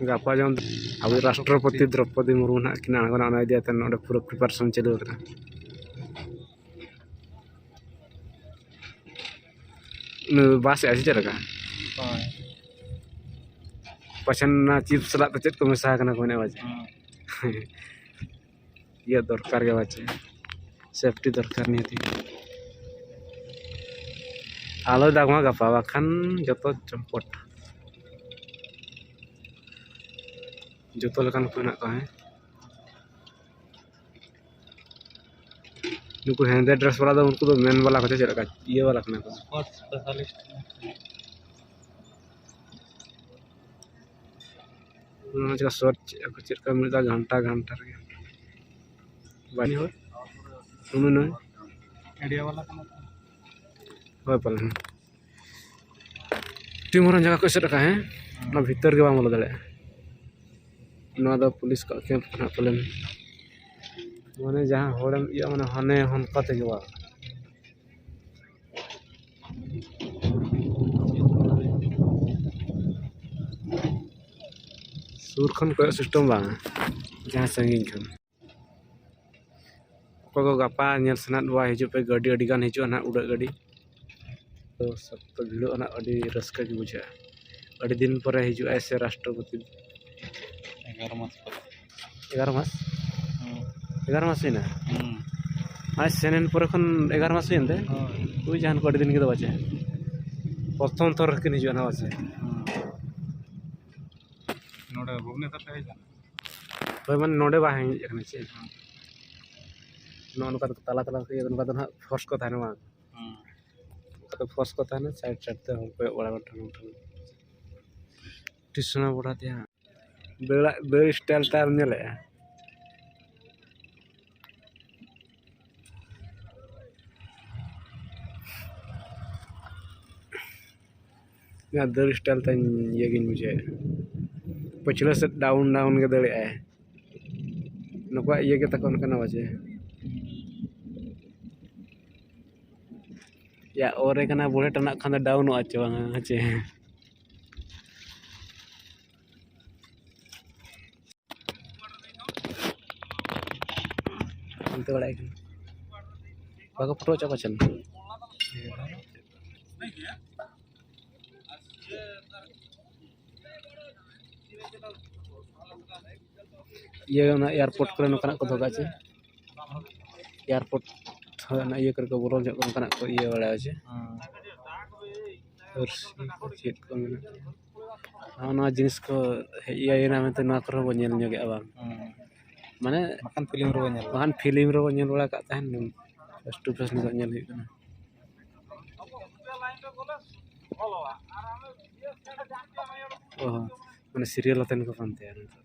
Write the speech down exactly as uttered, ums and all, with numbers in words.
ᱜᱟᱯᱟ ᱡᱮᱢᱚᱱ ᱟᱵᱚ ᱨᱟᱥᱴᱨᱚᱯᱚᱛᱤ ᱫᱨᱚᱯᱚᱫᱤ ᱢᱩᱨᱢᱩ ᱱᱟᱦᱟᱜ ᱠᱤᱱ ᱟᱬᱜᱚᱱᱟ, ᱚᱱᱟ ᱤᱫᱤ ᱠᱟᱛᱮ ᱱᱚᱰᱮ ᱯᱩᱨᱟᱹ preparation ᱪᱟᱹᱞᱩ ᱟᱠᱟᱱᱟ᱾ ᱩᱱᱤ ᱵᱟᱥ ᱮᱫ ᱟᱭ ᱥᱮ ᱪᱮᱫ ᱞᱮᱠᱟ? ᱦᱳᱭ᱾ ᱯᱟᱪᱷᱮᱱ ᱚᱱᱟ chips ᱥᱟᱞᱟᱜ ᱛᱮ ᱪᱮᱫ ᱠᱚ ᱢᱮᱥᱟ ᱟᱠᱟᱱᱟ ᱠᱚ ᱢᱮᱱᱮᱫ ᱯᱟᱪᱷᱮ᱾ ᱦᱩᱸ᱾ ᱤᱭᱟᱹ ᱫᱚᱨᱠᱟᱨ ᱜᱮ ᱯᱟᱪᱷᱮ, safety ᱫᱚᱨᱠᱟᱨ ᱱᱤᱦᱟᱹᱛᱤ᱾ ᱟᱞᱚᱭ ᱫᱟᱜᱽ ᱢᱟ ᱜᱟᱯᱟ, ᱵᱟᱠᱷᱟᱱ ᱡᱚᱛᱚ ᱪᱚᱢᱯᱚᱴ᱾ ᱡᱚᱛᱚ ᱞᱮᱠᱟᱱ ᱠᱚ ᱦᱮᱱᱟᱜ ᱠᱚᱣᱟ, ᱦᱮᱸ᱾ ᱱᱩᱠᱩ ᱦᱮᱸᱫᱮ dress ᱵᱟᱞᱟ ᱫᱚ, ᱩᱱᱠᱩ ᱫᱚ ᱢᱮᱱ ᱵᱟᱞᱟ ᱠᱚ ᱪᱮ ᱪᱮᱫ ᱞᱮᱠᱟ ᱤᱭᱟᱹ ᱵᱟᱞᱟ ᱠᱟᱱᱟ ᱠᱚ? Sports specialist᱾ ᱚᱱᱟ ᱪᱮᱠᱟ short ᱪᱮᱫ ᱠᱚ, ᱪᱮᱫ ᱠᱚ ᱢᱤᱫ ᱫᱷᱟᱣ ᱜᱷᱟᱱᱴᱟ ᱜᱷᱟᱱᱴᱟ ᱨᱮᱜᱮ᱾ ᱵᱟᱹᱱᱤ ᱦᱚᱲ? ᱱᱩᱭ, ᱱᱩᱭ? ᱟᱭᱰᱤᱭᱟ ᱵᱟᱞᱟ ᱠᱟᱱᱟ ᱛᱚ᱾ ᱦᱳᱭ ᱯᱟᱞᱮᱱ᱾ ᱴᱤᱢ ᱦᱚᱸ ᱡᱟᱭᱜᱟ ᱠᱚ ᱮᱥᱮᱫ ᱟᱠᱟᱫᱼᱟ, ᱦᱮᱸ? ᱚᱱᱟ ᱵᱷᱤᱛᱟᱹᱨ ᱜᱮ ᱵᱟᱢ ᱵᱚᱞᱚ ᱫᱟᱲᱮᱭᱟᱜᱼᱟ᱾ ᱱᱚᱣᱟ ᱫᱚ ᱯᱩᱞᱤᱥ ᱠᱚᱣᱟᱜ camp ᱠᱟᱱᱟ ᱯᱟᱞᱮᱱ᱾ ᱢᱟᱱᱮ ᱡᱟᱦᱟᱸ ᱦᱚᱲᱮᱢ ᱤᱭᱟᱹ, ᱢᱟᱱᱮ ᱦᱟᱱᱮ ᱦᱚᱱᱠᱟ ᱛᱮᱜᱮ ᱵᱟᱝ᱾ ᱥᱩᱨ ᱠᱷᱚᱱ ᱠᱚᱭᱚᱜ system ᱵᱟᱝ, ᱡᱟᱦᱟᱸ ᱥᱟᱺᱜᱤᱧ ᱠᱷᱚᱱ᱾ ᱚᱠᱚᱭ ᱠᱚ ᱜᱟᱯᱟ ᱧᱮᱞ ᱥᱟᱱᱟᱭᱮᱫ ᱵᱚᱱᱟ, ᱦᱤᱡᱩᱜ ᱯᱮ, ᱜᱟᱹᱰᱤ ᱟᱹᱰᱤ ᱜᱟᱱ ᱦᱤᱡᱩᱜᱼᱟ ᱱᱟᱦᱟᱜ, ᱩᱰᱟᱹᱜ ᱜᱟᱹᱰᱤ᱾ ᱛᱚ ᱥᱚᱠᱛᱚ ᱵᱷᱤᱲᱚᱜᱼᱟ ᱱᱟᱦᱟᱜ, ᱟᱹᱰᱤ ᱨᱟᱹᱥᱠᱟᱹ ᱜᱮ ᱵᱩᱡᱷᱟᱹᱜᱼᱟ᱾ ᱟᱹᱰᱤ ᱫᱤᱱ ᱯᱚᱨᱮ ᱦᱤᱡᱩᱜᱼᱟᱭ ᱥᱮ ᱨᱟᱥᱴᱨᱚᱯᱚᱛᱤ᱾ ᱮᱜᱟᱨᱚ ᱢᱟᱥ ᱯᱚᱨᱮ᱾ ᱮᱜᱟᱨᱚ ᱢᱟᱥ? ᱦᱩᱸ᱾ ᱮᱜᱟᱨᱚ ᱢᱟᱥ ᱦᱩᱭᱱᱟ? ᱦᱩᱸ᱾ ᱟᱡ ᱥᱮᱱᱮᱱ ᱯᱚᱨᱮ ᱠᱷᱚᱱ ᱮᱜᱟᱨᱚ ᱢᱟᱥ ᱦᱩᱭᱮᱱ ᱛᱮ? ᱦᱳᱭ᱾ ᱳᱭ ᱡᱟᱦᱟᱱ ᱠᱚ ᱟᱹᱰᱤ ᱫᱤᱱ ᱜᱮ ᱫᱚ ᱵᱟᱪᱮ᱾ ᱯᱨᱚᱛᱷᱚᱢ ᱛᱷᱚᱨ ᱨᱮᱠᱤᱱ ᱦᱤᱡᱩᱜᱼᱟ ᱱᱟᱦᱟᱜ ᱵᱟᱪᱮ᱾ ᱦᱩᱸ᱾ ᱱᱚᱰᱮ ᱵᱷᱩᱵᱽᱱᱮᱥᱚᱨ ᱛᱮ ᱦᱮᱡ ᱞᱮᱱᱟ? ᱦᱳᱭ, ᱢᱟᱱᱮ ᱱᱚᱰᱮ ᱵᱟᱝ ᱦᱮᱡ ᱟᱠᱟᱱᱟ ᱪᱮ? ᱦᱩᱸ᱾ ᱱᱚᱜᱼᱚ ᱱᱚᱝᱠᱟ ᱫᱚ ᱛᱟᱞᱟ ᱛᱟᱞᱟ ᱛᱮ ᱱᱚᱝᱠᱟ ᱫᱚ ᱱᱟᱦᱟᱜ force ᱠᱚ ᱛᱟᱦᱮᱱᱟ ᱵᱟᱝ? ᱦᱩᱸ᱾ ᱚᱱᱠᱟ ᱫᱚ force ᱠᱚ ᱛᱟᱦᱮᱱᱟ, side side ᱛᱮ ᱦᱚᱲ ᱠᱚᱭᱚᱜ ᱵᱟᱲᱟ ᱜᱚᱴᱟ ᱱᱚᱝᱠᱟ᱾ ᱴᱤᱥᱱᱟ ᱵᱚᱲᱟ ᱛᱮ ᱦᱟᱸᱜ᱾ ᱫᱟᱹᱲᱟᱜ, ᱫᱟᱹᱲ style ᱛᱟᱭ ᱧᱮᱞᱮᱜᱼᱟ᱾ ᱤᱧᱟᱹᱜ ᱫᱟᱹᱲ style ᱛᱟᱧ ᱤᱭᱟᱹ ᱜᱤᱧ ᱵᱩᱡᱷᱟᱹᱣᱮᱫᱼᱟ᱾ ᱯᱟᱹᱪᱷᱞᱟᱹ ᱥᱮᱫ down down ᱜᱮ ᱫᱟᱹᱲᱮᱜᱼᱟᱭ᱾ ᱱᱩᱠᱩᱣᱟᱜ ᱤᱭᱟᱹ ᱜᱮ ᱛᱟᱠᱚ ᱚᱱᱠᱟᱱᱟ ᱵᱟᱪᱮ᱾ ᱭᱟ, ᱚᱨᱮ ᱠᱟᱱᱟ ᱵᱩᱞᱮᱴ ᱨᱮᱱᱟᱜ ᱠᱷᱟᱱ ᱫᱚ ᱰᱟᱣᱩᱱᱚᱜᱼᱟ ᱪᱮ ᱵᱟᱝᱟ, ᱦᱮᱸ ᱪᱮ? ᱜᱟᱛᱮ ᱵᱟᱲᱟᱭ ᱠᱟᱱᱟ᱾ ᱵᱟᱠᱚ ᱯᱷᱳᱴᱳ ᱦᱚᱪᱚ ᱠᱚ ᱪᱮᱫ? ᱤᱭᱟᱹ, ᱚᱱᱟ ᱮᱭᱟᱨᱯᱳᱨᱴ ᱠᱚᱨᱮ ᱱᱚᱝᱠᱟᱱᱟᱜ ᱠᱚ ᱫᱚᱦᱚ ᱠᱟᱜᱼᱟ ᱪᱮ? ᱮᱭᱟᱨᱯᱳᱨᱴ, ᱦᱳᱭ, ᱚᱱᱟ ᱤᱭᱟᱹ ᱠᱚᱨᱮ ᱠᱚ ᱵᱚᱞᱚᱱ ᱡᱚᱦᱚᱜ ᱠᱚ ᱱᱚᱝᱠᱟᱱᱟᱜ ᱠᱚ ᱤᱭᱟᱹ ᱵᱟᱲᱟᱭᱟ ᱪᱮ? ᱯᱟᱹᱨᱥᱤ ᱠᱚ ᱪᱮᱫ ᱠᱚ ᱢᱮᱱᱟᱜᱼᱟ? ᱱᱚᱜᱼᱚ ᱱᱚᱣᱟ ᱡᱤᱱᱤᱥ ᱠᱚ ᱦᱮᱡ ᱤᱭᱟᱹᱭᱮᱱᱟ ᱢᱮᱱᱛᱮ ᱱᱚᱣᱟ ᱠᱚᱨᱮ ᱦᱚᱸ ᱵᱚᱱ ᱧᱮᱞ ᱧᱚᱜᱮᱜᱼᱟ ᱵᱟᱝ? ᱦᱩᱸ᱾ ᱢᱟᱱᱮ ᱵᱟᱠᱷᱟᱱ ᱯᱷᱤᱞᱢ ᱨᱮᱵᱚᱱ ᱧᱮᱞ ᱵᱟᱠᱷᱟᱱ ᱯᱷᱤᱞᱢ ᱨᱮᱵᱚᱱ ᱧᱮᱞ ᱵᱟᱲᱟ ᱠᱟᱜ ᱛᱟᱦᱮᱱ, face to face ᱱᱤᱛᱚᱜ ᱧᱮᱞ ᱦᱩᱭᱩᱜ ᱠᱟᱱᱟ᱾ ᱚ, ᱢᱟᱱᱮ serial ᱟᱛᱮᱱ ᱠᱚ ᱯᱟᱱᱛᱮᱭᱟ ᱱᱤᱛᱚᱜ᱾